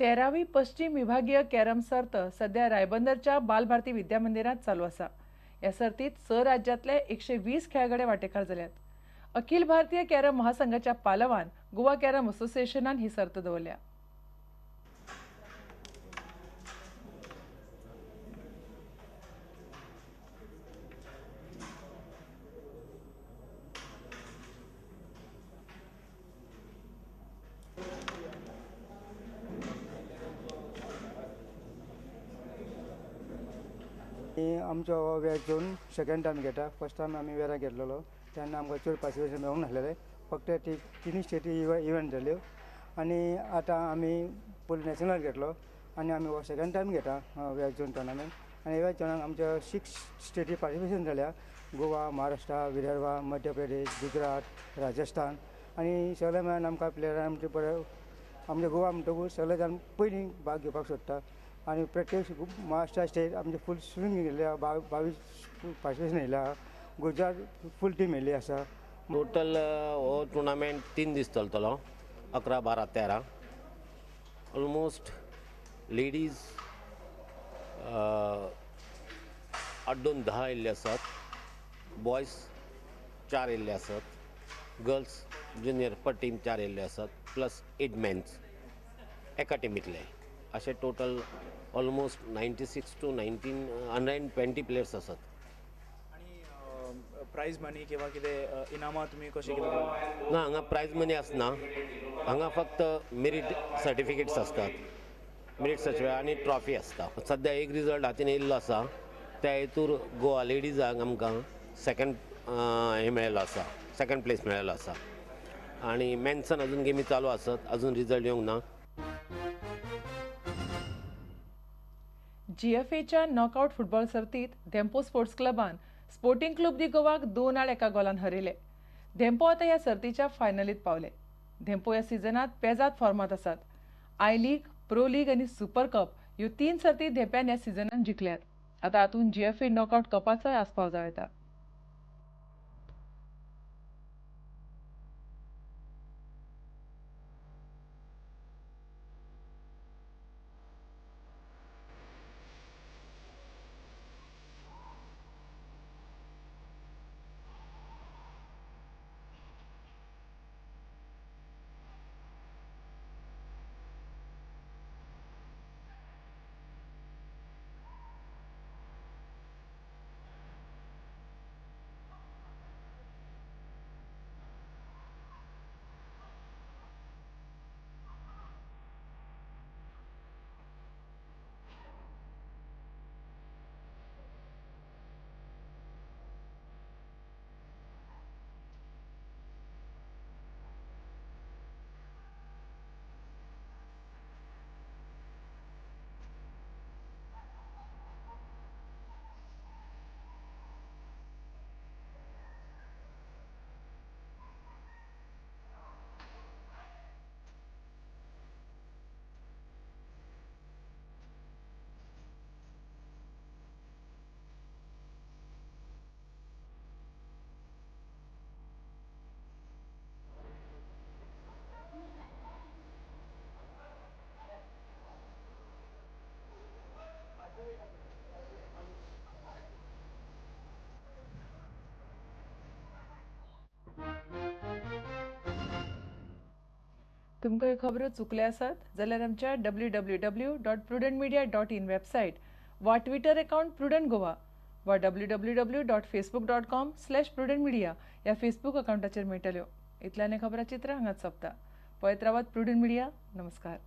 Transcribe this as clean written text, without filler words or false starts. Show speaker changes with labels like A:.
A: तेरावी पश्चिम विभागीय कॅरम सर्त सध्या रायबंदरच्या बालभारती विद्या मंदिरात चालू आसा. ह्या सर्तीत 6 राज्यांतले 120 खेळगडे वांटेकार जाल्यात. अखिल भारतीय कॅरम महासंघाच्या पालवान गोवा कॅरम असोसिएशनान ही सर्त दवरल्या.
B: आमचो हो वेस्ट झोन सेकंड टायम घेता. फर्स्ट टायम आमी वेरा घेतलेलो तेन्ना आमकां चड पार्टिसिपेशन मेळूंक नासलेलें, फक्त ती 3 स्टेटी इव्हेंट जाल्यो आनी आतां आमी पयलीं नॅशनल घेतलो आनी आमी हो सेकंड टायम घेता वेस्ट झोन टुर्नामेंट. आनी वेस्ट झोनाक आमच्या 6 स्टेटी पार्टिसिपेशन जाल्या, गोवा, महाराष्ट्र, विदर्भा, मध्य प्रदेश, गुजरात, राजस्थान. आनी सगळे मेळून आमकां प्लेयरां आमचे बरे आमचे गोवा म्हणटकूच सगळे जाण पयलीं भाग घेवपाक सोदता आनी प्रत्येक महाराष्ट्र स्टेट आमचे फूल स्विंग येयल्ले, 22 पार्टिसिपेशन येयल्या, गुजरात फूल टीम येयल्ली आसा.
C: टोटल हो टुर्नामेंट 3 दीस चलतलो, 11, 12, 13. ऑलमोस्ट लेडीज 8, 2, 10 येयल्ले आसात, बॉयज 4 येयल्ले आसात, गर्ल्स ज्युनियर पर टीम 4 येयल्ले आसात, प्लस 8 मेन्स एका टिमींतले. अशे टोटल ऑलमोस्ट 96 टू 120 प्लेयर्स आसात.
D: आनी प्रायज मनी किंवा कितें इनामां तुमी कशें कितें?
C: ना, हांगा प्रायज मनी आसना, हांगा फक्त मेरीट सर्टिफिकेट्स आसतात, मेरीट सर्टिफिकेट आनी ट्रॉफी आसता. सद्या एक रिजल्ट हातीन येयल्लो आसा, त्या हेतूर गोवा लेडीजांक आमकां सेकंड हें मेळिल्लो आसा, सेकंड प्लेस मेळिल्लो आसा. आनी मेन्सान अजून गेमी चालू आसत, अजून रिजल्ट येवंक ना.
A: जीएफएच्या नॉकआउट फुटबॉल सर्तीत धेंपो स्पोर्ट्स क्लबान स्पोर्टिंग क्लब दी गोवाक 2-1 गोलान हरयले. धेंपो आतां ह्या सर्तीच्या फायनलीत पावले. धेंपो ह्या सिजनात पेजाद फॉर्मांत आसात. I league, pro league आनी सुपर कप ह्यो 3 सर्ती धेंप्यान ह्या सिजनान जिखल्यात. आतां हातूंत जीएफए नॉकआउट कपाचोय आस्पाव जावं येता. तुमकां ह्यो खबरो चुकल्यो आसत जाल्यार आमच्या www.prudentmedia.in website वा ट्विटर अकाउंट प्रुडंट गोवा वा www.facebook.com/prudentmedia ह्या फेसबूक अकाउंटाचेर मेळटल्यो. इतल्यान खबराचित्र हांगाच सोंपता. पळयत रावात प्रुडंट मिडिया. नमस्कार.